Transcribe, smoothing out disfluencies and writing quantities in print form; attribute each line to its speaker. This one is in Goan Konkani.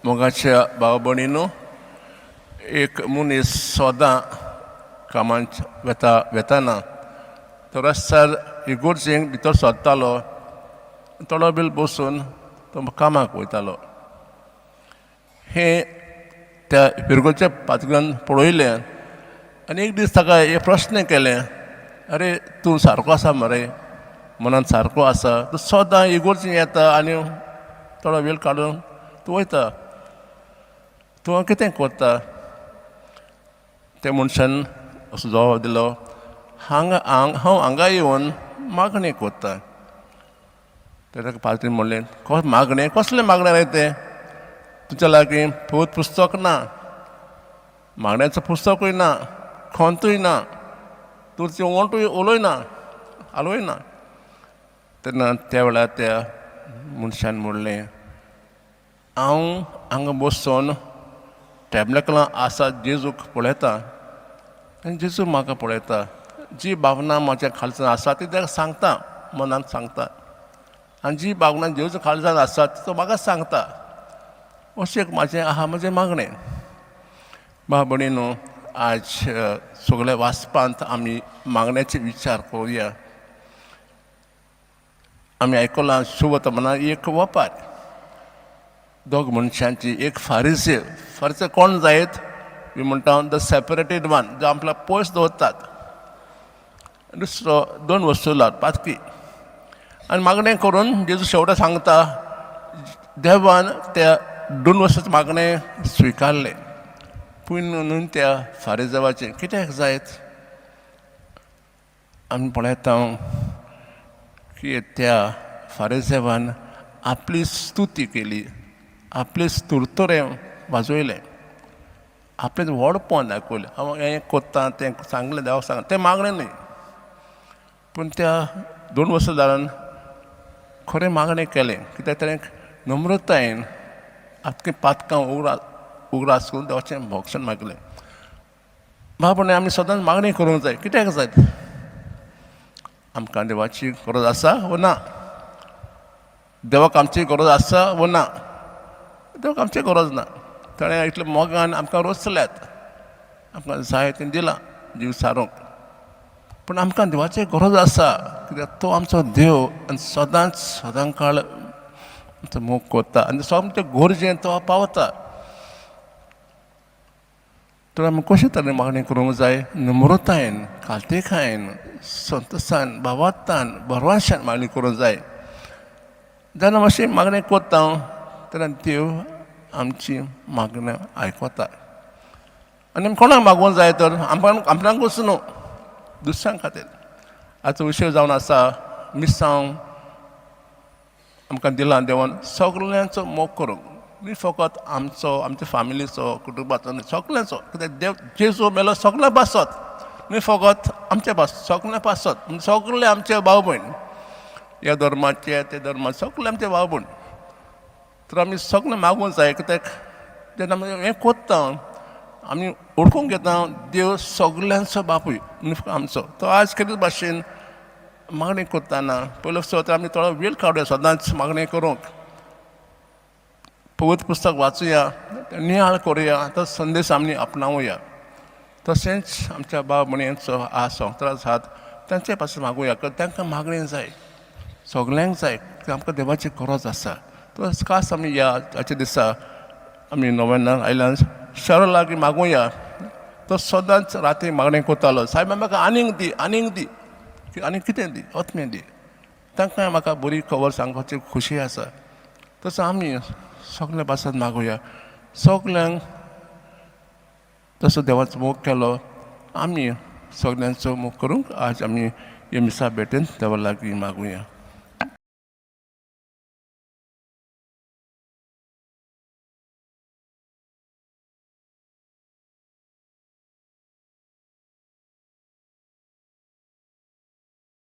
Speaker 1: मोगाच्या भाव भयणीनो, एक मनीस सदां कामांत वेता वेताना तो रस्त्यार इगोर्जेंत भितर सरतालो. थोडो वेळ बसून तो कामाक वयतालो. हें त्या फिरगोच्या पाद्रीन पळयलें आनी एक दीस ताका एक प्रस्न केलें, "अरे, तूं सारको आसा मरे? मनान सारको आसा? तूं सदां इगोर्जेंत येता आनी थोडो वेळ काडून तूं वयता. तूं कितें करता?" त्या मनशान असो जवाब दिलो, "हांगा हांव हांगा येवन मागणें करता." तर ताका पाद्रीन म्हणलें, "मागणें? कसलें मागणें रे तें? तुज्या लागीं पवित्र पुस्तक ना, मागण्याचें पुस्तकूय ना, खंतूय ना. तूं ती ओंटूय उलयना, हालयना." तेन्ना त्या वेळार त्या मनशान म्हणलें, "हांव हांगा बसून टॅबनेकलां आसा जेजूक पळयता आनी जेजू म्हाका पळयता. जी भावना म्हज्या काळजान आसा ती ताका सांगता, मनान सांगता आनी जी भावना जेजू काळजान आसा ती तो म्हाका सांगता. अशें एक म्हाजें आहा, म्हजें मागणें." भाव भयणीनो, आज सगळ्या वाचपांत आमी मागण्याचे विचार करुया. आमी आयकलां शुभवर्तमाना एक वपार दोग मनशांची. एक फारिसे. फारिसे कोण जायत? मी म्हणटा the separated one, जो आपल्या पयस दवरतात. दुसरो दोन वस्तू पातकी. आनी मागणें करून जेजू शेवटा सांगता, देवान त्या दोन वर्साचें मागणें स्विकारलें, पूण न्हू त्या फारिजेवाचें. कित्याक जायत? आमी पळयता की त्या फारिजेवान आपली स्तुती केली, आपलें तुरतुरें वाजयलें, आपलें व्हडपण दाखयलें. हांव हें कोत्ता तें सांगलें, देवाक सांगलें, तें मागणें न्हय. पूण त्या दोन वर्सां खरें मागणें केलें, कित्याक ताणें नम्रतायेन आपलीं पातकां उगडास करून देवाचें भोगसण मागलें. भाव, आमी सदांच मागणी करूंक जाय. कित्याक जाय? आमकां देवाची गरज आसा वो ना? देवाक आमची गरज आसा वो ना? देवाक आमची गरज ना. ताणें इतले मोगान आमकां रोसल्यात, आमकां जाय तें दिलां जीव सारूंक. पूण आमकां देवाची गरज आसा, कित्याक तो आमचो देव आनी सदांच सदां काळ आमचो मोग करता आनी आमचे गरजेन तो पावता. तर आमी कशे तरेन मागणी करूंक जाय? नम्रतायेन, काळतेकायेन, संतोसान, भावार्थान, भरवंशान मागणी करूंक जाय. जेन्ना मातशी मागणी करता तेन्ना देव आमची मागण्या आयकता. आनी आमी कोणाक मागूंक जाय? तर आमकां आपणाकूच न्हू, दुसऱ्यां खातीर. आतां विशय जावन आसा मिसांव. आमकां दिलां देवान सगल्यांचो मोग करूंक, न्ही फकत आमचो, आमच्या फामिलीचो, कुटुंबाचो न्ही, सगल्यांचो. कित्याक देव जेजू मेलो सगल्यां पासत, न्ही फकत आमच्या पासत, सगल्यां पासत. सगळे आमचे भाव भयण, ह्या धर्माचे, ते धर्माचे, सगळे आमचे भाव भयण. तर आमी सगळें मागूंक जाय, कित्याक जेन्ना आमी हें कोत्ता, आमी वळखूंक घेता देव सगल्यांचो बापूय, न्ही फकत आमचो. तो आज केन्ना भाशेन मागणी करतना पयलो तर आमी थोडो वेळ काडुया सदांच मागणी करूंक. पवित्र पुस्तक वाचुया, नियाळ करुया, तो संदेश आमी आपणावया. तशेंच आमच्या भाव भयणींचो आज संवसारांत आसात तांचे पासून मागुया, कारण तांकां मागणें जाय, सगल्यांक जाय. आमकां देवाची गरज आसा. तो खास आमी ह्या हाच्या दिसा आमी नोवेनाक आयल्यान शरो लागीं मागुया. तो सदांच राती मागणें करतालो, "सायबा, म्हाका आनीक दी, आनीक दी, आनीक कितें दी? आत्मे दी." तांकां म्हाका बरी खबर सांगपाची खुशी आसा. तसो आमी सगल्या पासत मागुया. सगल्यांक तसो देवाचो मोग केलो, आमी सगल्यांचो मोग करूंक आज आमी हे मिसा भेटेन देवा लागीं मागुया.